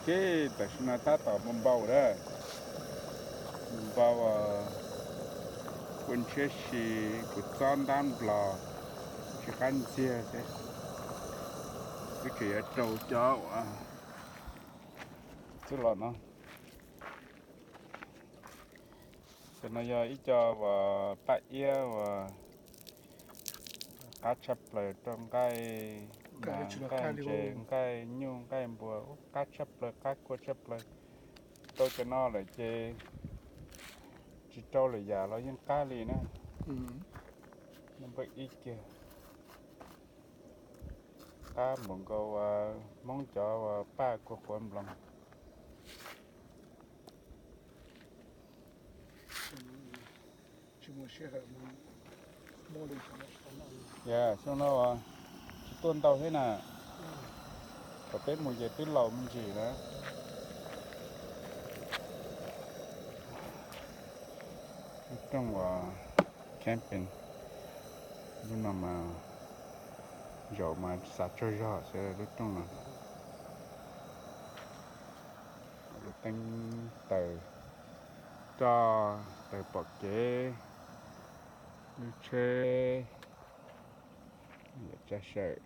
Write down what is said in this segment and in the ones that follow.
Ces tam sim no tab tom npau npau na, npau, ua ntshiab si, kuv txob ntab nplos, tsis qab ntxiag thiab. Wb tseem yuav rau cov uas twb los no. Cov no yog ib co uas paj iab uas qab tshaj plaws rau nqaij, nqaij ntses, nqaij nyuj, nqaij npua, qab tshaj plaws, qab kua tshaj plaws. Rau cov no lawm ces tsis rau lwm yam los yeej qab li na. Npawj ib kiag, qab npaum nkaus uas Hmoob cov uas paj kua qhuav nploos. Yog xyoo no tsis tuaj ntau thiab na, thaum peb mus ces twb laus me ntsis na. Lub rooj uas camping, lub no mas zaum mas xav tsaug zog xwb lub rooj no. Lub teeb taws roj, taws pom kev, lub tsheb, yam tsav sawm,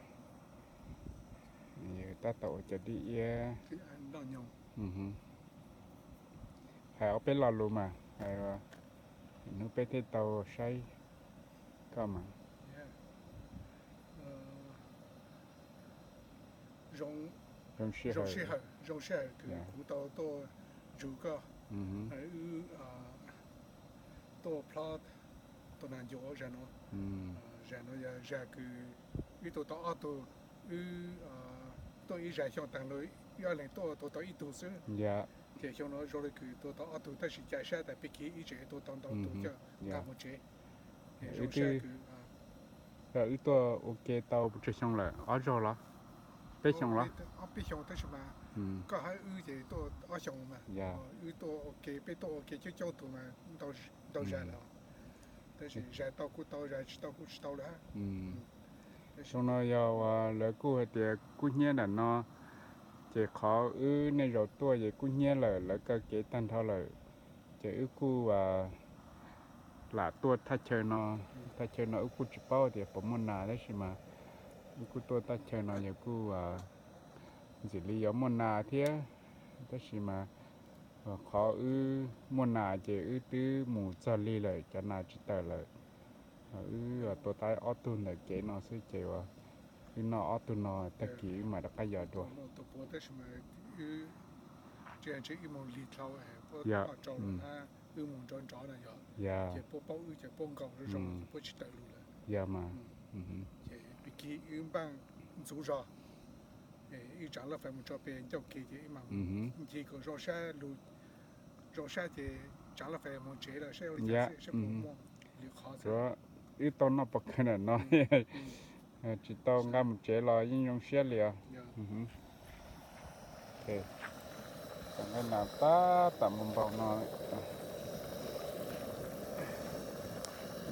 tab tom ua cov dib iab. Hais ob peb lo lus mas, hnub peb thiaj tau saib koj mas. Zoo sij hawm, zoo sij hawm kws kuv tau tuaj ntsib koj, wb tuaj plob tus nas ncuav zag no. Zag no yog zag kws wb tuaj tau ob tug, wb tuaj ib zag xyoo taag lug, wb ob leeg tuaj tau ib tug xwb. Ces xyoo no zoo li kws tuaj tau ob tug tab sis ca sab tas pig kig wb tseem tuaj tau ntau tug coj tag mus tsev. Zoo sij hawm kws wb tuaj ua ke tau pes tsawg xyoo lawm, ob zaug los? Peb xyoo los? Ob peb xyoo tab sis mas koj hab wb ces tuaj ob xyoo mas, wb tuaj ua ke, peb tuaj ua ke coob coob tug mas ntau zag lawm. Tab sis zag tau kuj tau, zag tsis tau kuj tsis tau lawm. Xyoo no yog uas lawv kuj hais tias kub hnyiab nram no, ces qhov wb nej zaum tuaj ces kub hnyiab lawm, lawv kaw kev tag nrho lawm, ces wb kuj lam tuaj thaj chaw no. Thaj chaw no wb kuj tsis paub tias puas muaj nas tab sis mas wb kuj tuaj thaj chaw no yog kuj ntxim li yuav muaj nas thiab, tab sis mas qhov wb muaj nas ces wb twb mus txog lig lawm, cov nas tsis tawm lawm. Wb tua tau ob tug ntawm kev no xwb ces wb noj ob tug no tag kis wb mam rov qab yos dua. Yog, yog mas, ces wb npaaj ntxuv zog, wb tsaav laj fais mus tso peg ncauj ke ces wb mam ncig kom zoo sab lug, zoo sab ces tsaav laj fais mus tsev lawm saib ua li cas xwb, saib puas muaj li qhov. Wb tau noj pov khawv nram no, tsis tau nqa mus tsev los yeej zoo siab li os. Cov nqaij nas tab tom npau npau no lawm.